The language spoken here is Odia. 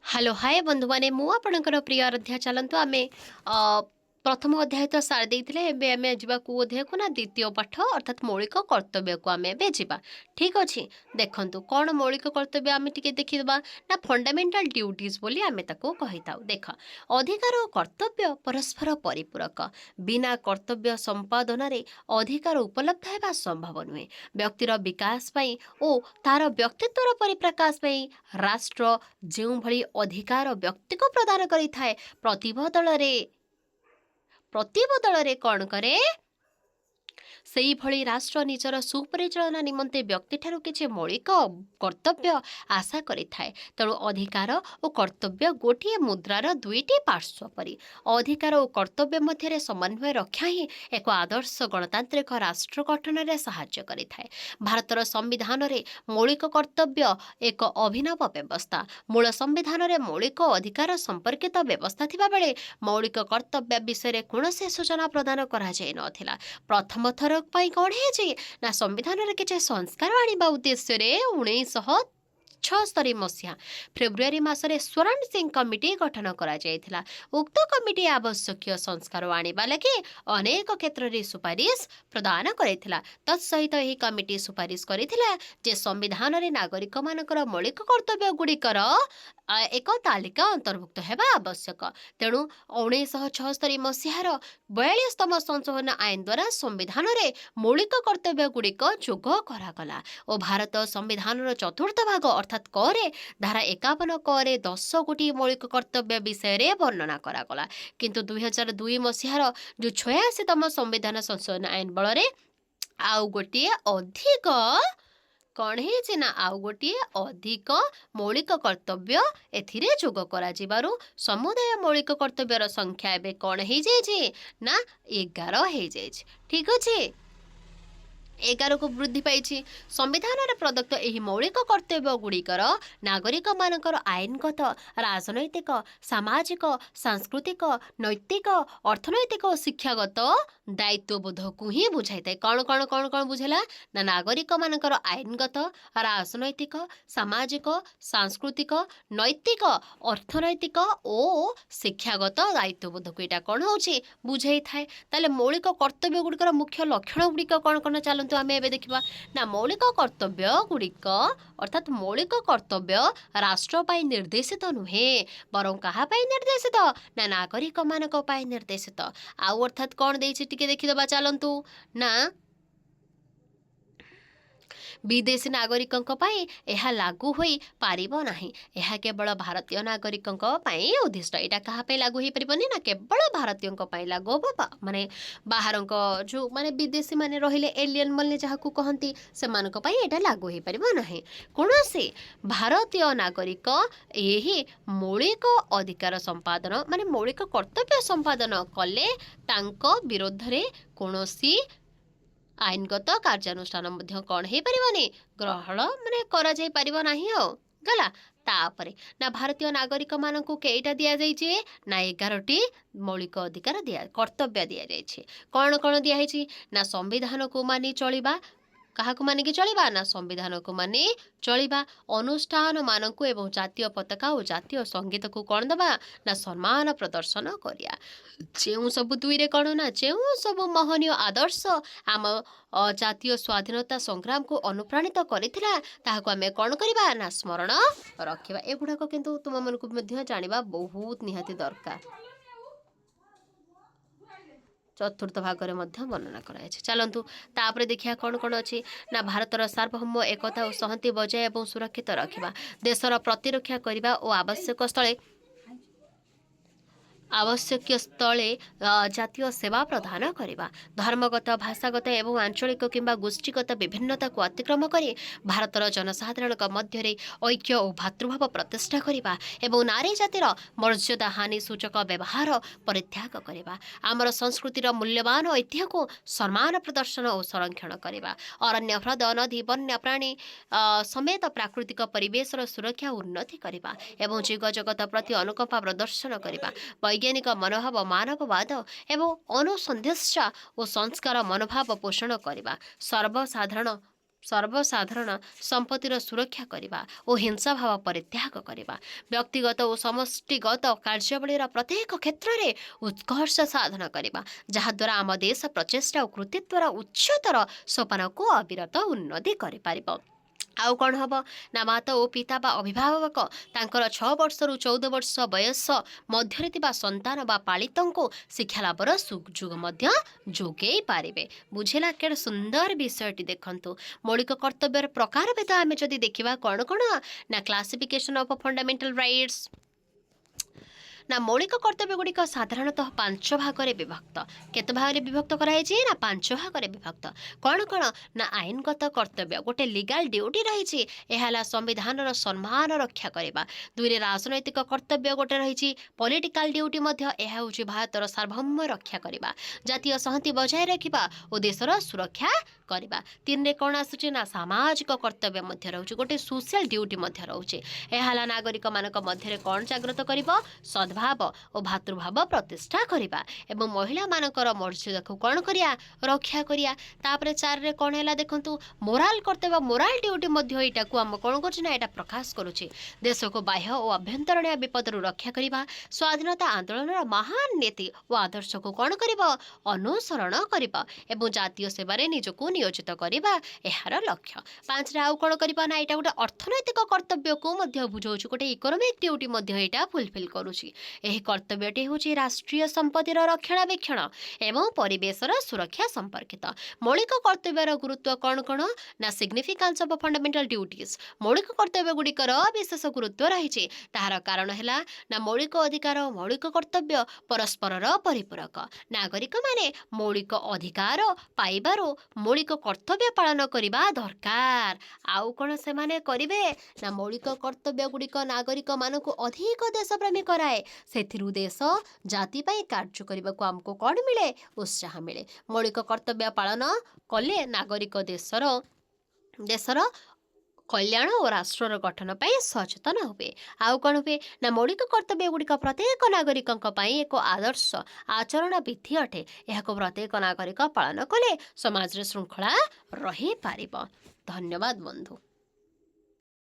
ହ୍ୟାଲୋ ହାଏ ବନ୍ଧୁମାନେ, ମୁଁ ଆପଣଙ୍କର ପ୍ରିୟ ଆରାଧ୍ୟା। ଚାଲନ୍ତୁ, ଆମେ ପ୍ରଥମ ଅଧ୍ୟାୟ ତ ସାରି ଦେଇଥିଲେ। ଏବେ ଆମେ ଯିବା କେଉଁ ଅଧ୍ୟାୟକୁ ନା ଦ୍ୱିତୀୟ ପାଠ, ଅର୍ଥାତ୍ ମୌଳିକ କର୍ତ୍ତବ୍ୟକୁ ଆମେ ଏବେ ଯିବା। ଠିକ୍ ଅଛି। ଦେଖନ୍ତୁ, କ'ଣ ମୌଳିକ କର୍ତ୍ତବ୍ୟ ଆମେ ଟିକେ ଦେଖିଦେବା ନା ଫଣ୍ଡାମେଣ୍ଟାଲ ଡ୍ୟୁଟିଜ୍ ବୋଲି ଆମେ ତାକୁ କହିଥାଉ। ଦେଖ, ଅଧିକାର ଓ କର୍ତ୍ତବ୍ୟ ପରସ୍ପର ପରିପୂରକ। ବିନା କର୍ତ୍ତବ୍ୟ ସମ୍ପାଦନାରେ ଅଧିକାର ଉପଲବ୍ଧ ହେବା ସମ୍ଭବ ନୁହେଁ। ବ୍ୟକ୍ତିର ବିକାଶ ପାଇଁ ଓ ତାର ବ୍ୟକ୍ତିତ୍ୱର ପରିପ୍ରକାଶ ପାଇଁ ରାଷ୍ଟ୍ର ଯେଉଁଭଳି ଅଧିକାର ବ୍ୟକ୍ତିକୁ ପ୍ରଦାନ କରିଥାଏ, ପ୍ରତିବଦଳରେ କ'ଣ କରେ? ସେଇଭଳି ରାଷ୍ଟ୍ର ନିଜର ସୁପରିଚାଳନା ନିମନ୍ତେ ବ୍ୟକ୍ତିଠାରୁ କିଛି ମୌଳିକ କର୍ତ୍ତବ୍ୟ ଆଶା କରିଥାଏ। ତେଣୁ ଅଧିକାର ଓ କର୍ତ୍ତବ୍ୟ ଗୋଟିଏ ମୁଦ୍ରାର ଦୁଇଟି ପାର୍ଶ୍ୱ ପରି। ଅଧିକାର ଓ କର୍ତ୍ତବ୍ୟ ମଧ୍ୟରେ ସମନ୍ୱୟ ରକ୍ଷା ହିଁ ଏକ ଆଦର୍ଶ ଗଣତାନ୍ତ୍ରିକ ରାଷ୍ଟ୍ର ଗଠନରେ ସାହାଯ୍ୟ କରିଥାଏ। ଭାରତର ସମ୍ବିଧାନରେ ମୌଳିକ କର୍ତ୍ତବ୍ୟ ଏକ ଅଭିନବ ବ୍ୟବସ୍ଥା। ମୂଳ ସମ୍ବିଧାନରେ ମୌଳିକ ଅଧିକାର ସମ୍ପର୍କିତ ବ୍ୟବସ୍ଥା ଥିବାବେଳେ ମୌଳିକ କର୍ତ୍ତବ୍ୟ ବିଷୟରେ କୌଣସି ସୂଚନା ପ୍ରଦାନ କରାଯାଇନଥିଲା। ପ୍ରଥମ ଥର ପାଇଁ କ'ଣ ହେଇଛି ନା ସମ୍ବିଧାନରେ କିଛି ସଂସ୍କାର ଆଣିବା ଉଦ୍ଦେଶ୍ୟରେ 1976 ମସିହା ଫେବୃଆରୀ ମାସରେ ସ୍ୱରଣ ସିଂ କମିଟି ଗଠନ କରାଯାଇଥିଲା। ଉକ୍ତ କମିଟି ଆବଶ୍ୟକୀୟ ସଂସ୍କାର ଆଣିବା ଲାଗି ଅନେକ କ୍ଷେତ୍ରରେ ସୁପାରିଶ ପ୍ରଦାନ କରିଥିଲା। ତତ୍ସହିତ ଏହି କମିଟି ସୁପାରିଶ କରିଥିଲା ଯେ ସମ୍ବିଧାନରେ ନାଗରିକମାନଙ୍କର ମୌଳିକ କର୍ତ୍ତବ୍ୟ ଗୁଡ଼ିକର ଏକ ତାଲିକା ଅନ୍ତର୍ଭୁକ୍ତ ହେବା ଆବଶ୍ୟକ। ତେଣୁ 1976 ମସିହାର 42ତମ ସଂଶୋଧନ ଆଇନ ଦ୍ୱାରା ସମ୍ବିଧାନରେ ମୌଳିକ କର୍ତ୍ତବ୍ୟ ଗୁଡ଼ିକ ଯୋଗ କରାଗଲା ଓ ଭାରତ ସମ୍ବିଧାନର ଚତୁର୍ଥ ଭାଗ, ଅର୍ଥାତ୍ କରେ, ଧାରା 51 କରେ 10 ଗୋଟି ମୌଳିକ କର୍ତ୍ତବ୍ୟ ବିଷୟରେ ବର୍ଣ୍ଣନା କରାଗଲା। କିନ୍ତୁ 2002 ମସିହାର ଯେଉଁ 86ତମ ସମ୍ବିଧାନ ସଂଶୋଧନ ଆଇନ ବଳରେ ଆଉ ଗୋଟିଏ ଅଧିକ କ'ଣ ହେଇଛି ନା ଆଉ ଗୋଟିଏ ଅଧିକ ମୌଳିକ କର୍ତ୍ତବ୍ୟ ଏଥିରେ ଯୋଗ କରାଯିବାରୁ ସମୁଦାୟ ମୌଳିକ କର୍ତ୍ତବ୍ୟର ସଂଖ୍ୟା ଏବେ କ'ଣ ହେଇଯାଇଛି ନା 11 ହେଇଯାଇଛି। ଠିକ୍ ଅଛି, 11କୁ ବୃଦ୍ଧି ପାଇଛି। ସମ୍ବିଧାନରେ ପ୍ରଦତ୍ତ ଏହି ମୌଳିକ କର୍ତ୍ତବ୍ୟ ଗୁଡ଼ିକର ନାଗରିକମାନଙ୍କର ଆଇନଗତ, ରାଜନୈତିକ, ସାମାଜିକ, ସାଂସ୍କୃତିକ, ନୈତିକ, ଅର୍ଥନୈତିକ ଓ ଶିକ୍ଷାଗତ ଦାୟିତ୍ୱବୋଧକୁ ହିଁ ବୁଝାଇଥାଏ। କ'ଣ କ'ଣ କ'ଣ କ'ଣ ବୁଝେଇଲା ନା ନାଗରିକମାନଙ୍କର ଆଇନଗତ, ରାଜନୈତିକ, ସାମାଜିକ, ସାଂସ୍କୃତିକ, ନୈତିକ, ଅର୍ଥନୈତିକ ଓ ଶିକ୍ଷାଗତ ଦାୟିତ୍ୱବୋଧକୁ ଏଇଟା କ'ଣ ହେଉଛି ବୁଝେଇଥାଏ। ତାହେଲେ ମୌଳିକ କର୍ତ୍ତବ୍ୟ ଗୁଡ଼ିକର ମୁଖ୍ୟ ଲକ୍ଷଣ ଗୁଡ଼ିକ କ'ଣ କ'ଣ, ଚାଲନ୍ତୁ ଆମେ ଏବେ ଦେଖିବା। ନା, ମୌଳିକ କର୍ତ୍ତବ୍ୟ ଗୁଡ଼ିକ, ଅର୍ଥାତ୍ ମୌଳିକ କର୍ତ୍ତବ୍ୟ ରାଷ୍ଟ୍ର ପାଇଁ ନିର୍ଦ୍ଦେଶିତ ନୁହେଁ, ବରଂ କାହା ପାଇଁ ନିର୍ଦ୍ଦେଶିତ ନା ନାଗରିକମାନଙ୍କ ପାଇଁ ନିର୍ଦ୍ଦେଶିତ। ଆଉ ଅର୍ଥାତ୍ କ'ଣ ଦେଇଛି ଟିକେ ଦେଖିଦେବା ଚାଲନ୍ତୁ। ନା, ବିଦେଶୀ ନାଗରିକଙ୍କ ପାଇଁ ଏହା ଲାଗୁ ହୋଇ ପାରିବ ନାହିଁ। ଏହା କେବଳ ଭାରତୀୟ ନାଗରିକଙ୍କ ପାଇଁ ଉଦ୍ଦିଷ୍ଟ। ଏଇଟା କାହା ପାଇଁ ଲାଗୁ ହୋଇପାରିବନି ନା କେବଳ ଭାରତୀୟଙ୍କ ପାଇଁ ଲାଗୁ ହେବ। ମାନେ ବାହାରଙ୍କ ଯେଉଁ ମାନେ ବିଦେଶୀ ମାନେ ରହିଲେ, ଏଲିୟନ୍ ମାନେ ଯାହାକୁ କହନ୍ତି, ସେମାନଙ୍କ ପାଇଁ ଏଇଟା ଲାଗୁ ହୋଇପାରିବ ନାହିଁ। କୌଣସି ଭାରତୀୟ ନାଗରିକ ଏହି ମୌଳିକ ଅଧିକାର ସମ୍ପାଦନ, ମାନେ ମୌଳିକ କର୍ତ୍ତବ୍ୟ ସମ୍ପାଦନ କଲେ ତାଙ୍କ ବିରୋଧରେ କୌଣସି ଆଇନଗତ କାର୍ଯ୍ୟାନୁଷ୍ଠାନ ମଧ୍ୟ କ'ଣ ହେଇପାରିବନି, ଗ୍ରହଣ ମାନେ କରାଯାଇ ପାରିବ ନାହିଁ। ଆଉ ଗଲା ତାପରେ ନା ଭାରତୀୟ ନାଗରିକମାନଙ୍କୁ କେଇଟା ଦିଆଯାଇଛି ନା 11ଟି ମୌଳିକ ଅଧିକାର ଦିଆ କର୍ତ୍ତବ୍ୟ ଦିଆଯାଇଛି। କ'ଣ କ'ଣ ଦିଆହେଇଛି ନା ସମ୍ବିଧାନକୁ ମାନି ଚଳିବା। କାହାକୁ ମାନିକି ଚଳିବା ନା ସମ୍ବିଧାନକୁ ମାନି ଚଳିବା। ଅନୁଷ୍ଠାନମାନଙ୍କୁ ଏବଂ ଜାତୀୟ ପତାକା ଓ ଜାତୀୟ ସଙ୍ଗୀତକୁ କ'ଣ ଦେବା ନା ସମ୍ମାନ ପ୍ରଦର୍ଶନ କରିବା। ଯେଉଁ ସବୁ ଦୁଇରେ କ'ଣ ନା ଯେଉଁ ସବୁ ମହନୀୟ ଆଦର୍ଶ ଆମ ଜାତୀୟ ସ୍ୱାଧୀନତା ସଂଗ୍ରାମକୁ ଅନୁପ୍ରାଣିତ କରିଥିଲା, ତାହାକୁ ଆମେ କ'ଣ କରିବା ନା ସ୍ମରଣ ରଖିବା। ଏଗୁଡ଼ାକ କିନ୍ତୁ ତୁମମାନଙ୍କୁ ମଧ୍ୟ ଜାଣିବା ବହୁତ ନିହାତି ଦରକାର। ଚତୁର୍ଥ ଭାଗରେ ମଧ୍ୟ ବର୍ଣ୍ଣନା କରାଯାଇଛି। ଚାଲନ୍ତୁ, ତାପରେ ଦେଖିବା କ'ଣ କ'ଣ ଅଛି। ନା, ଭାରତର ସାର୍ବଭୌମ ଏକତା ଓ ସଂହତି ବଜାୟ ଏବଂ ସୁରକ୍ଷିତ ରଖିବା, ଦେଶର ପ୍ରତିରକ୍ଷା କରିବା ଓ ଆବଶ୍ୟକୀୟ ସ୍ଥଳେ ଜାତୀୟ ସେବା ପ୍ରଦାନ କରିବା, ଧର୍ମଗତ, ଭାଷାଗତ ଏବଂ ଆଞ୍ଚଳିକ କିମ୍ବା ଗୋଷ୍ଠୀଗତ ବିଭିନ୍ନତାକୁ ଅତିକ୍ରମ କରି ଭାରତର ଜନସାଧାରଣଙ୍କ ମଧ୍ୟରେ ଐକ୍ୟ ଓ ଭ୍ରାତୃଭାବ ପ୍ରତିଷ୍ଠା କରିବା ଏବଂ ନାରୀ ଜାତିର ମର୍ଯ୍ୟାଦା ହାନି ସୂଚକ ବ୍ୟବହାର ପରିତ୍ୟାଗ କରିବା, ଆମର ସଂସ୍କୃତିର ମୂଲ୍ୟବାନ ଐତିହ୍ୟକୁ ସମ୍ମାନ ପ୍ରଦର୍ଶନ ଓ ସଂରକ୍ଷଣ କରିବା, ଅରଣ୍ୟ, ହ୍ରଦ, ନଦୀ, ବନ୍ୟ ପ୍ରାଣୀ ସମେତ ପ୍ରାକୃତିକ ପରିବେଶର ସୁରକ୍ଷା ଓ ଉନ୍ନତି କରିବା ଏବଂ ଜୀବଜଗତ ପ୍ରତି ଅନୁକମ୍ପା ପ୍ରଦର୍ଶନ କରିବା, ବୈଜ୍ଞାନିକ ମନୋଭାବ, ମାନବବାଦ ଏବଂ ଅନୁସନ୍ଧିତ୍ସା ଓ ସଂସ୍କାର ମନୋଭାବ ପୋଷଣ କରିବା, ସର୍ବସାଧାରଣ ସର୍ବସାଧାରଣ ସମ୍ପତ୍ତିର ସୁରକ୍ଷା କରିବା ଓ ହିଂସାଭାବ ପରିତ୍ୟାଗ କରିବା। ବ୍ୟକ୍ତିଗତ ଓ ସମଷ୍ଟିଗତ କାର୍ଯ୍ୟାବଳୀର ପ୍ରତ୍ୟେକ କ୍ଷେତ୍ରରେ ଉତ୍କର୍ଷ ସାଧନ କରିବା, ଯାହାଦ୍ୱାରା ଆମ ଦେଶ ପ୍ରଚେଷ୍ଟା ଓ କୃତିତ୍ୱର ଉଚ୍ଚତର ସୋପାନକୁ ଅବିରତ ଉନ୍ନତି କରିପାରିବ। ଆଉ କ'ଣ ହେବ ନା, ମାତା ଓ ପିତା ବା ଅଭିଭାବକ ତାଙ୍କର 6 ବର୍ଷରୁ 14 ବର୍ଷ ବୟସ ମଧ୍ୟରେ ଥିବା ସନ୍ତାନ ବା ପାଳିତଙ୍କୁ ଶିକ୍ଷା ଲାଭର ସୁଯୋଗ ମଧ୍ୟ ଯୋଗେଇ ପାରିବେ। ବୁଝିଲା? କେଡ଼େ ସୁନ୍ଦର ବିଷୟଟି ଦେଖନ୍ତୁ। ମୌଳିକ କର୍ତ୍ତବ୍ୟର ପ୍ରକାରଭେଦ ଆମେ ଯଦି ଦେଖିବା, କ'ଣ କ'ଣ ନା, କ୍ଲାସିଫିକେସନ୍ ଅଫ୍ ଫଣ୍ଡାମେଣ୍ଟାଲ ରାଇଟ୍ସ। ନା, ମୌଳିକ କର୍ତ୍ତବ୍ୟ ଗୁଡ଼ିକ ସାଧାରଣତଃ ପାଞ୍ଚ ଭାଗରେ ବିଭକ୍ତ। କେତେ ଭାଗରେ ବିଭକ୍ତ କରାଯାଇଛି ନା, ପାଞ୍ଚ ଭାଗରେ ବିଭକ୍ତ। କ'ଣ କ'ଣ ନା, ଆଇନଗତ କର୍ତ୍ତବ୍ୟ, ଗୋଟେ ଲିଗାଲ ଡ୍ୟୁଟି ରହିଛି। ଏହା ହେଲା ସମ୍ବିଧାନର ସମ୍ମାନ ରକ୍ଷା କରିବା। ଦୁଇରେ ରାଜନୈତିକ କର୍ତ୍ତବ୍ୟ ଗୋଟେ ରହିଛି, ପଲିଟିକାଲ ଡ୍ୟୁଟି ମଧ୍ୟ। ଏହା ହେଉଛି ଭାରତର ସାର୍ବଭୌମ ରକ୍ଷା କରିବା, ଜାତୀୟ ସଂହତି ବଜାୟ ରଖିବା ଓ ଦେଶର ସୁରକ୍ଷା କରିବା। ତିନିରେ କ'ଣ ଆସୁଛି ନା, ସାମାଜିକ କର୍ତ୍ତବ୍ୟ ମଧ୍ୟ ରହୁଛି, ଗୋଟେ ସୋସିଆଲ ଡ୍ୟୁଟି ମଧ୍ୟ ରହୁଛି। ଏହା ହେଲା ନାଗରିକମାନଙ୍କ ମଧ୍ୟରେ କ'ଣ ଜାଗ୍ରତ କରିବ? ସଦ୍ଭାବ ଓ ଭାତୃଭାବ ପ୍ରତିଷ୍ଠା କରିବା ଏବଂ ମହିଳାମାନଙ୍କର ମର୍ଯ୍ୟାଦାକୁ କ'ଣ କରିବା? ରକ୍ଷା କରିବା। ତାପରେ ଚାରିରେ କ'ଣ ହେଲା ଦେଖନ୍ତୁ, ମୋରାଲ କର୍ତ୍ତବ୍ୟ, ମୋରାଲ ଡ୍ୟୁଟି ମଧ୍ୟ। ଏଇଟାକୁ ଆମେ କ'ଣ କରୁଛୁ ନା, ଏଇଟା ପ୍ରକାଶ କରୁଛି ଦେଶକୁ ବାହ୍ୟ ଓ ଆଭ୍ୟନ୍ତରୀଣ ବିପଦରୁ ରକ୍ଷା କରିବା, ସ୍ୱାଧୀନତା ଆନ୍ଦୋଳନର ମହାନ ନୀତି ଓ ଆଦର୍ଶକୁ କ'ଣ କରିବ? ଅନୁସରଣ କରିବା ଏବଂ ଜାତୀୟ ସେବାରେ ନିଜକୁ ନିୟୋଜିତ କରିବା ଏହାର ଲକ୍ଷ୍ୟ। ପାଞ୍ଚରେ ଆଉ କ'ଣ କରିବା ନା, ଏଇଟା ଗୋଟେ ଅର୍ଥନୈତିକ କର୍ତ୍ତବ୍ୟକୁ ମଧ୍ୟ ବୁଝାଉଛି। ଗୋଟେ ଇକୋନୋମିକ୍ ଡ୍ୟୁଟି ମଧ୍ୟ ଏଇଟା ଫୁଲଫିଲ୍ କରୁଛି। ଏହି କର୍ତ୍ତବ୍ୟଟି ହେଉଛି ରାଷ୍ଟ୍ରୀୟ ସମ୍ପତ୍ତିର ରକ୍ଷଣାବେକ୍ଷଣ ଏବଂ ପରିବେଶର ସୁରକ୍ଷା ସମ୍ପର୍କିତ। ମୌଳିକ କର୍ତ୍ତବ୍ୟର ଗୁରୁତ୍ୱ କ'ଣ କ'ଣ ନା, ସିଗ୍ନିଫିକାନ୍ସ ଅଫ୍ ଫଣ୍ଡାମେଣ୍ଟାଲ ଡ୍ୟୁଟିଜ୍। ମୌଳିକ କର୍ତ୍ତବ୍ୟ ଗୁଡ଼ିକର ବିଶେଷ ଗୁରୁତ୍ୱ ରହିଛି। ତାହାର କାରଣ ହେଲା ନା, ମୌଳିକ ଅଧିକାର ଓ ମୌଳିକ କର୍ତ୍ତବ୍ୟ ପରସ୍ପରର ପରିପୂରକ। ନାଗରିକମାନେ ମୌଳିକ ଅଧିକାର ପାଇବାରୁ ମୌଳିକ କର୍ତ୍ତବ୍ୟ ପାଳନ କରିବା ଦରକାର। ଆଉ କ'ଣ ସେମାନେ କରିବେ ନା, ମୌଳିକ କର୍ତ୍ତବ୍ୟ ଗୁଡ଼ିକ ନାଗରିକମାନଙ୍କୁ ଅଧିକ ଦେଶପ୍ରେମୀ କରାଏ। ସେଥିରୁ ଦେଶ ଜାତି ପାଇଁ କାର୍ଯ୍ୟ କରିବାକୁ ଆମକୁ କ'ଣ ମିଳେ? ଉତ୍ସାହ ମିଳେ। ମୌଳିକ କର୍ତ୍ତବ୍ୟ ପାଳନ କଲେ ନାଗରିକ ଦେଶର କଲ୍ୟାଣ ଓ ରାଷ୍ଟ୍ରର ଗଠନ ପାଇଁ ସଚେତନ ହୁଏ। ଆଉ କ'ଣ ହୁଏ ନା, ମୌଳିକ କର୍ତ୍ତବ୍ୟ ଗୁଡ଼ିକ ପ୍ରତ୍ୟେକ ନାଗରିକଙ୍କ ପାଇଁ ଏକ ଆଦର୍ଶ ଆଚରଣ ବିଧି ଅଟେ। ଏହାକୁ ପ୍ରତ୍ୟେକ ନାଗରିକ ପାଳନ କଲେ ସମାଜରେ ଶୃଙ୍ଖଳା ରହିପାରିବ। ଧନ୍ୟବାଦ ବନ୍ଧୁ।